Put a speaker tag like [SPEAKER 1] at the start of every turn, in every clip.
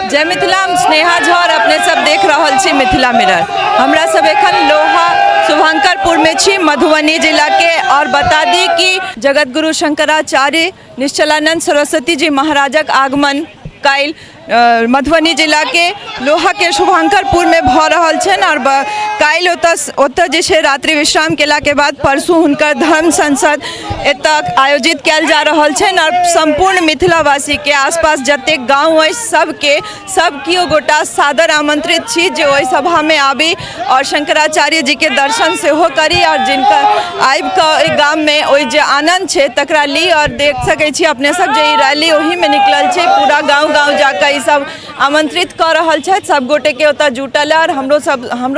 [SPEAKER 1] जय मिथिला, हम स्नेहा झा और अपने सब देख रहल छी मिथिला मिरर। हमरा सब एखन लोहा शुभंकरपुर में छी, मधुबनी जिला के। और बता दी कि जगत गुरु शंकराचार्य निश्चलानंद सरस्वती जी महाराजक आगमन काल्हि मधुबनी जिला के लोहा के शुभंकरपुर में भऽ रहल छनि और काल्हि ओतऽ जे छै रात्रि विश्राम केलाके बाद परसू हुनकर धर्म संसद एतऽ आयोजित कयल जा रहल छनि और सम्पूर्ण मिथिलावासीके आसपास जतेक गाँव अछि सबके सब केओ गोटा सादर आमंत्रित छी जे ओहि सभामे आबी और शंकराचार्य जीके दर्शन सेहो करी और जिनका आबि कऽ ओहि गाममे ओहि जे आनन्द छै तकरा ली। और देख सकै छी अपने सब जे ई रैली ओहिमे निकलल छै, पूरा गाँव गाँव जाकऽ ई सब आमंत्रित कऽ रहल छथि, सब गोटेके ओतऽ जुटल और हमरो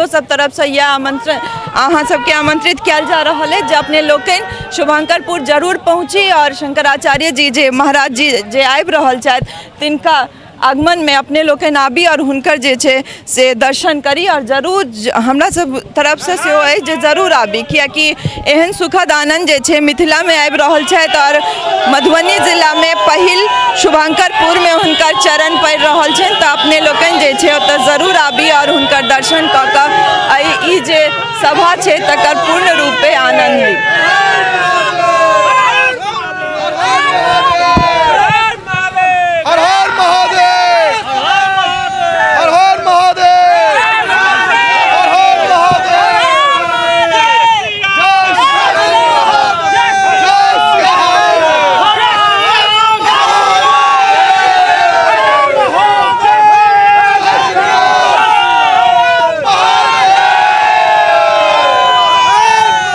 [SPEAKER 1] सब तरफसँ इएह आमंत्रण अहाँ सबके आमंत्रित कयल जा रहल अछि जे अपने लोकनि शुभंकरपुर जरूर पहुँची और शंकराचार्य जी जे महाराज जी जे आबि रहल छथि तिनका आगमनमे अपने लोकनि आबी और हुनकर जे छै से दर्शन करी। और जरूर हमरा सब तरफसँ सेहो अछि जे जरूर आबी, कियाकि एहन सुखद आनन्द जे छै मिथिलामे आबि रहल छथि और मधुबनी जिलामे पहिल शुभंकरपुरमे हुनकर चरण पड़ि रहल छनि, तऽ अपने लोकनि जे छै ओतऽ जरूर आबी और हुनकर दर्शन कऽ कऽ एहि ई जे सभा छै तकर पूर्ण रूपे आनन्द ली।
[SPEAKER 2] हर हर महादेव, हर हर महादेव, हर हर महादेव।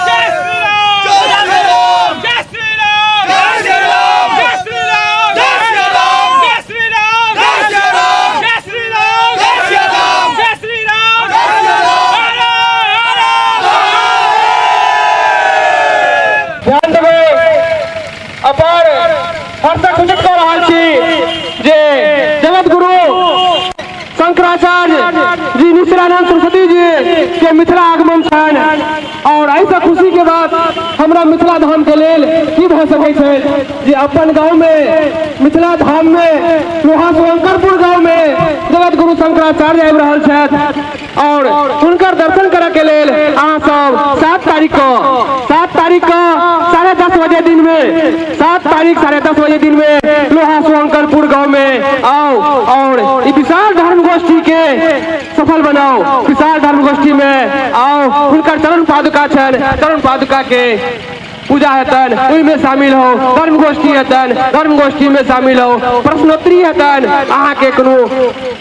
[SPEAKER 2] जय श्री राम, जय श्री राम।
[SPEAKER 3] जय श्री राम,
[SPEAKER 2] जय श्री राम,
[SPEAKER 3] जय श्री राम,
[SPEAKER 2] जय श्री राम,
[SPEAKER 3] जय श्री राम,
[SPEAKER 2] जय श्री राम,
[SPEAKER 3] जय श्री राम,
[SPEAKER 2] जय श्री राम,
[SPEAKER 3] जय श्री राम,
[SPEAKER 2] जय श्री राम,
[SPEAKER 3] जय श्री राम।
[SPEAKER 2] हर हर।
[SPEAKER 4] ध्यान देबै, अपार हर्षक सूचित कऽ रहल छी जे जगत गुरु शंकराचार्य जी निश्चलानंद सरस्वती जी के मिथिला आगमन छनि और एहिसँ खुशी के बात हमरा मिथिला धाम के लेल की भऽ सकै छै जे अपन गाँव में, मिथिला धाम में, लोहा शुभंकरपुर गाँव में जगत गुरु शंकराचार्य आबि रहल छथि और हुनकर दर्शन करऽ के लेल अहाँ सब 7 तारीख को, 7 तारीख को 10:30 बजे दिन में, 7 तारीख 10:30 बजे दिन में लोहा शुभंकरपुर गांव में आओ और ई विशाल धर्म गोष्ठी के सफल बनाओ। विशाल धर्म गोष्ठी में आओ, हुनकर चरण पादुका छनि, चरण पादुका के पूजा हेतनि, ओहिमे शामिल हो। धर्म गोष्ठी हेतनि, धर्म गोष्ठी में शामिल हो। प्रश्नोत्तरी हेतनि, अहाँके कोनो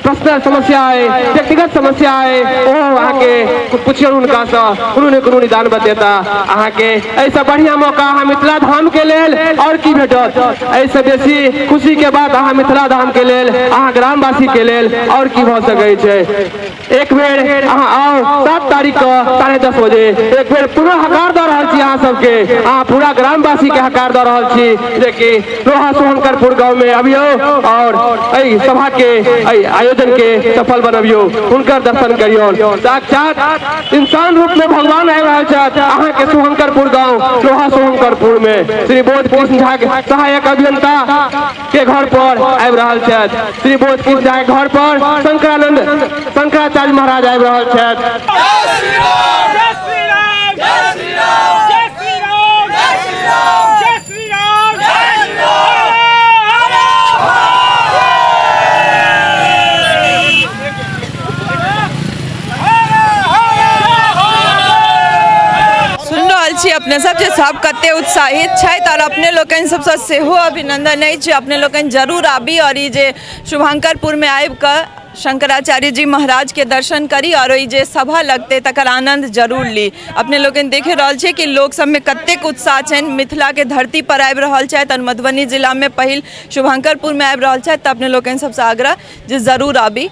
[SPEAKER 4] पर्सनल समस्या है, व्यक्तिगत समस्या है, ओ अहाँके पुछियौ हुनकासँ, कोनो ने कोनो निदान बतेता अहाँके। एहिसँ बढ़िआँ मौका अहाँ मिथिला धाम के लेल और की भेटत? एहिसँ बेसी खुशी के बात अहाँ मिथिला धाम के लेल, अहाँ ग्रामवासी के लेल और की भऽ सकै छै? एक बेर अहाँ आओ 7 तारीख के 10:30 बजे। एक बेर पुनः हकार दऽ रहल छी अहाँ सबके, अहाँ पूरा ग्रामवासी के हकार दऽ रहल छी जेकि लोहा शुभंकरपुर गाँव में अबियौ और एहि सभा के, एहि आयोजन के सफल बनबियौ, हुनकर दर्शन करियौ। साक्षात इंसान रूप में भगवान आबि रहल छथि अहाँके शुभंकरपुर गाँव, लोहा शुभंकरपुर में श्री बोध कृष्ण झा के सहायक अभियंता के घर पर आबि रहल छथि। श्री बोध कृष्ण झा के घर पर शंकरानंद शंकराचार्य महाराज आबि रहल छथि।
[SPEAKER 2] जय श्री राम,
[SPEAKER 3] जय श्री राम,
[SPEAKER 2] जय श्री राम,
[SPEAKER 3] जय श्री राम,
[SPEAKER 2] जय श्री राम,
[SPEAKER 3] जय श्री राम,
[SPEAKER 2] जय श्री राम।
[SPEAKER 3] हर हर।
[SPEAKER 1] सुनि रहल छी अपने सब जे सब कते उत्साहित छथि और अपने लोकनि सबसँ सेहो अभिनंदन अछि जे अपने लोकनि जरूर आबी और ई जे शुभंकरपुर में आबि कऽ शंकराचार्य जी महाराज के दर्शन करी और ई जे सभा लगतै तकर आनंद जरूर ली। अपने लोकनि देखे रहल छियै कि लोक सबमे कतेक उत्साह छनि। मिथिला के धरती पर आबि रहल छथि और मधुबनी जिलामे पहिल शुभंकरपुर में आबि रहल छथि, तऽ अपने लोकनि सबसँ आग्रह जे जरूर आबी।